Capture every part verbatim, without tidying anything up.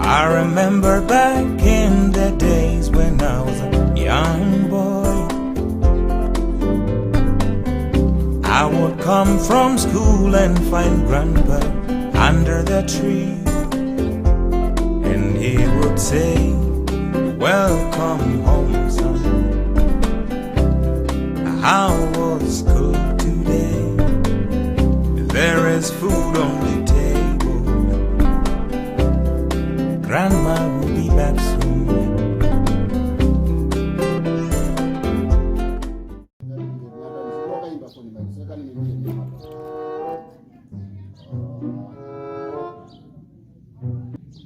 I remember back in the days when I was a young boy. I would come from school and find grandpa under the tree. And he would say, "Welcome home, son. How was school today? There is food on the table. Grandma will be back soon."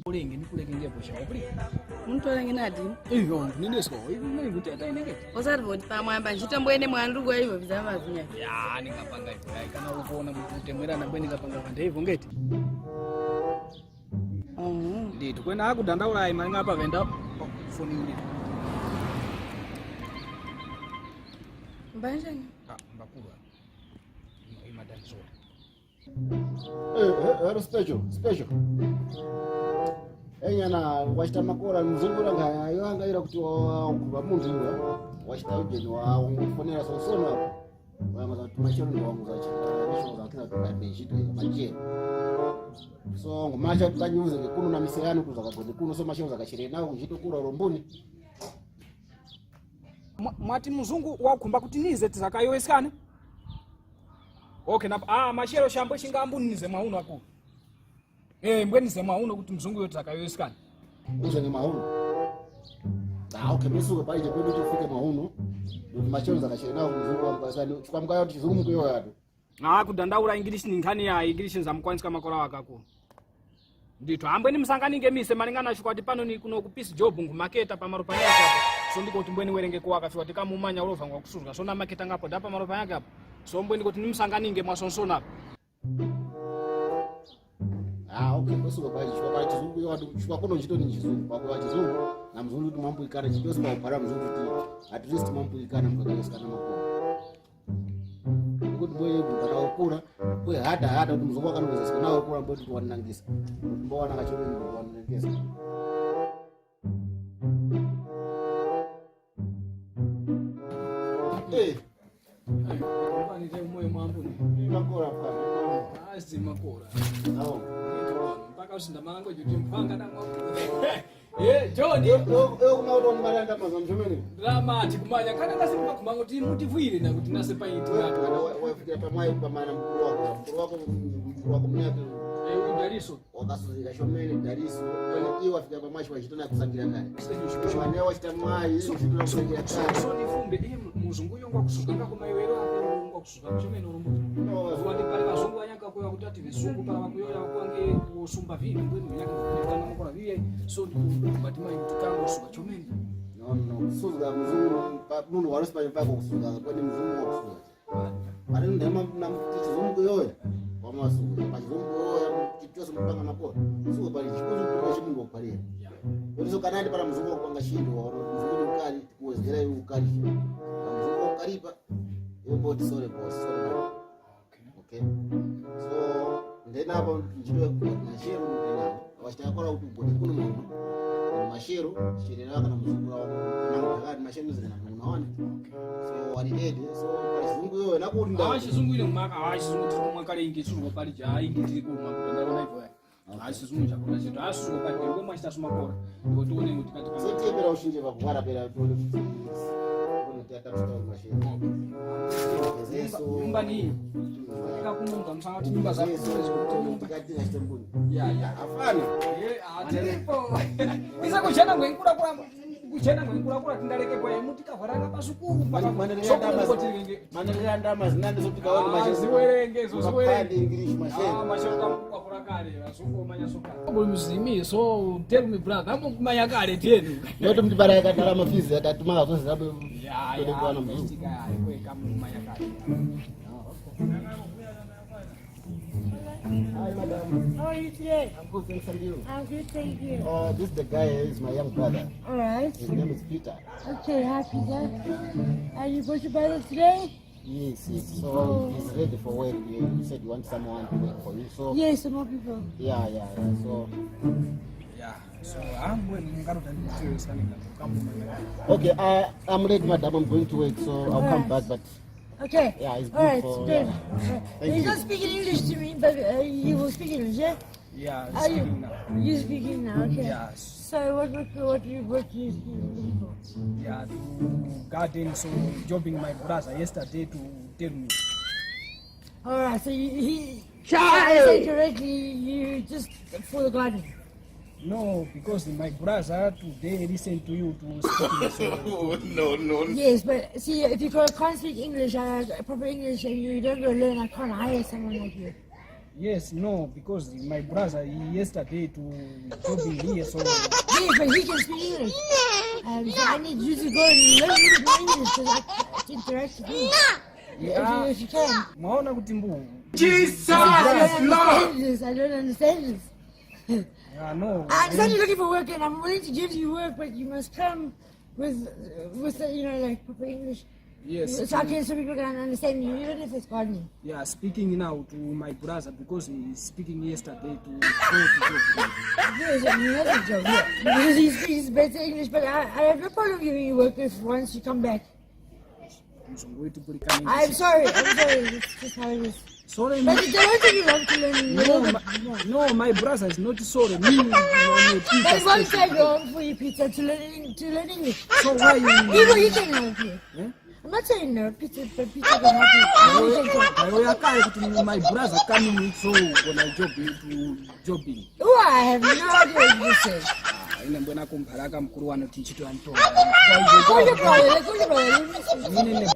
Ulenge, ndikuleke ngepo shawo, please. Muntolenge nadi? Iyo, ndinesko. Iwe kuti atainenge. Usati voti pamwamba, nchito mbwene mwandu kwa ivo vizama vinya. Ya, ningapanga ipo. Ya, kana ukuona mukutemwerana mbwene ngapanga kanda ivo ngeti. Mhm. Ndithu, kwena akudandaula ayi malinga apa venda foni uli. Mbanjani? Ah, mbakulu. Ima, ima danzora. Eh, eh, eh, special, special. Enyana, wachita makora, mzungu langa, yo anga ira kuti wa, wa, wa munthu yura, wachita ujeni wa, wa, kufonera sosono apo. Wanga za kuti machero ndo wangu za chita, nisho za kina kuti machero. So, ngumacha kutanyuze ke kuno na mise yanu kuzaka goni kuno, so machero zakachire nawo, kuchito kura ulombuni. Mwa-, mwati mzungu wakhumba kuti nize tizakayowoyeskane? Okay, na, ah, machero shambwe shingambu nize mwauno akulu. Eh, mbwe nize mwauno kuti mzungu yo tizakayowoyeskane. Uze ni mwauno. Ah, okay, musuke pali je kwetu tufike mwauno. Kuti machero zakachire nawo mzungu wa mpasani. Chikwa mkayo kuti chizungu mukuyoya tu. Ah, kudandaula English ni nkhani ya English nzamukwanisa makora wakakulu. Ndithu, ambweni musanganinge mise malinga na chifukwa kuti pano ni kuno ku Peace Job nkhumaketa pamalo panyakhe apo. So ndiko kuti mbweni werenge kuwaka chifukwa kuti kamumanya ulova ngwa kususka. So namaketa ngapo nda pamalo panyakhe apo. So mbweni kuti nimusanganinge mwasonsona apo. Ah, okay, kwesuka kwa chifukwa kwa chizungu yo watu chifukwa kuno ntchito ni chizungu. Kwa kwa chizungu na mzungu kuti mwambuyikana chitosi kwa uphara mzungu kuti at least mwambuyikana mukakayoskana makuru. Kuti mwe mutaka ukura, kwe hata hata kuti mzungu akanozeseka nawe ukura mbo kuti wanangisa. Kuti mbo wana kachimene mbo wanangisa. Eh, Mbani te moyo mwambu ni. Ni makora pa. Asi makora. Awo. Mpaka usinda malango juti mpanga na mwambu. Eh, John. Yo, yo, yo, kuma uto mbara ndama za mjomene. Drama ati kumanya. Kana kasi mpa kumango ti mutivwire na kuti nase pa iti. Kana wa, wa fikira pa mai pa mana mkuru wako. Mkuru wako, mkuru wako mnyaka. Eh, udaliso. Wakasuzika chomene Dariso. Kana iwo afika pa mwashi wachitana kusangira kale. Chomene wachita mai, so, chitana kusangira kale. So, so ni fumbe, iye mu-, muzungu yo ngwa kusuka, ngako maiwero ape ngwa kusuka. Chomene urumbu. No. Wati pali vazungu wanyaka kuya kutati vizungu, para vakuyoya kwange kusumba vile, mbwe mnyaka kana mkola vile. So, ni kumbati mai mtukango suka chomene. No, no, kusuka mzungu, pa, munthu walusi pa mpaka kusuka, kwani mzungu wa kusuka. Ari ndema na chizungu yoyo. Kwa masuku, pa chizungu yoyo, chitose mpanga makora. Suka pali chikuzu kwa chimungu kwa lera. Kuti so kanandi para mzungu kwa ngashindi, wa mzungu ni ukali, kuwezera yu ukali. Mzungu kwa ukalipa, yo mboti sorry boss, sorry man. Okay. So, ndena apo njiro ya kwa mashero ndena. Wachita yakora kuti ugone kuno mwa mashero, chirera kana muzukuru wa mwana kakati mashero zina mwana wana. So, wali ready. So, pa chizungu yo, na kuti nda. Awa chizungu ine kumaka, awa chizungu tiri kumwa kale ingi chizungu pali cha, ingi tiri kumwa kutandala na ipo. Awa chizungu cha kuna chetu, awa chizungu pali ngoma chita sumakora. Ndipo tuone kuti kati. So, tiye pera ushinje pa kuwara pera tuone kuti. Tuone kuti atatu tawo mashero. Nyumba, nyumba ni. Katika kumunga, msanga kuti nyumba za kumunga. Tikati na chitembuni. Ya, ya. Afana. Eh, ah, tilipo. Isa kuchena ngwenkura kura, kuchena ngwenkura kura tindaleke kwa muti kavharanga pa sukuru, pa. Mwana, mwana, so, mwana, kuti ndenge. Manelera ndama zinandi zopika wanu. Ah, machine. Ziwerenge, zo ziwerenge. Mapande English machine. Ah, machine kwa kura kale, asuko manya soka. Problem is me, so tell me brother, I'm manya kale tenu. Yote mtibara ya katala mafizi ya tatuma zonse zabe. Ya, ya, kwa mzungu. Tika ya, kwa kama manya kale. Hi, madam. How are you today? I'm good, thanks, and you? I'm good, thank you. Uh, this the guy is my young brother. All right. His name is Peter. Okay, hi, Peter. Are you going to buy this today? Yes, yes. So he's ready for work. You said you want someone to work for you. So yes, some more people. Yeah, yeah, yeah. So. Ya, So, ah, mwe mungarota ndikuchiyosani kamwe. Okay, uh, I'm late, madam. I'm going to work, so I'll come Alright. Back. But Okay. Yeah, it's All right, good for- good. yeah. All right. Thank You you. Just speak in English to me, but uh, you will speak English, yeah? Yeah, Are you? Speaking now. You speaking now, okay. Yes. So what what what you what you speaking for? Yeah, to garden, so jobbing my brother yesterday to tell me. All right, so you, he Child! I said correctly, you just for the garden. No, because my brother today listen to you to speaking, so Oh, no, no, no. Yes, but see, if you can't can't speak English, uh, proper English, and you don't go learn, I can't hire someone like you. Yes, no, because my brother he yesterday to jobbing here, so Yes, but he can speak English. Um, so I need you to go and learn a little bit more English because I can't interact with you. If you, yeah, if you can. Mwaona kuti mbu Jesus I is don't Lord. understand this. I don't understand this. Yeah, no. I understand you're looking for work, and I'm willing to give you work, but you must come with, with uh, you know, like proper English. Yes. So I can so people can understand you, even if it's gardening. Yeah, speaking now to my brother because he is speaking yesterday to go to job. Yes, I mean, that's a joke, yeah. Because he speaks better English, but I, I have no problem giving you work if once you come back. Mzungu wetu pulikani. I'm sorry, I'm sorry. It's just how it is. Sorry, But me. it doesn't take you long to learn. No, my, no, my brother is not sorry. Me, I'm a teacher. But it won't take long for you, Peter, to learn to learn English. So why you? People, you can help you. Eh? I'm not saying no, Peter, but Peter can help you. You can help. Ayo yakale kuti my brother coming so gonna job to jobbing. Oh, I have no idea what you say. Ah, ine mbwena kumphalaka mkuru wanu tinchito antonga. Call your brother, call your brother. Let me see. Ine ne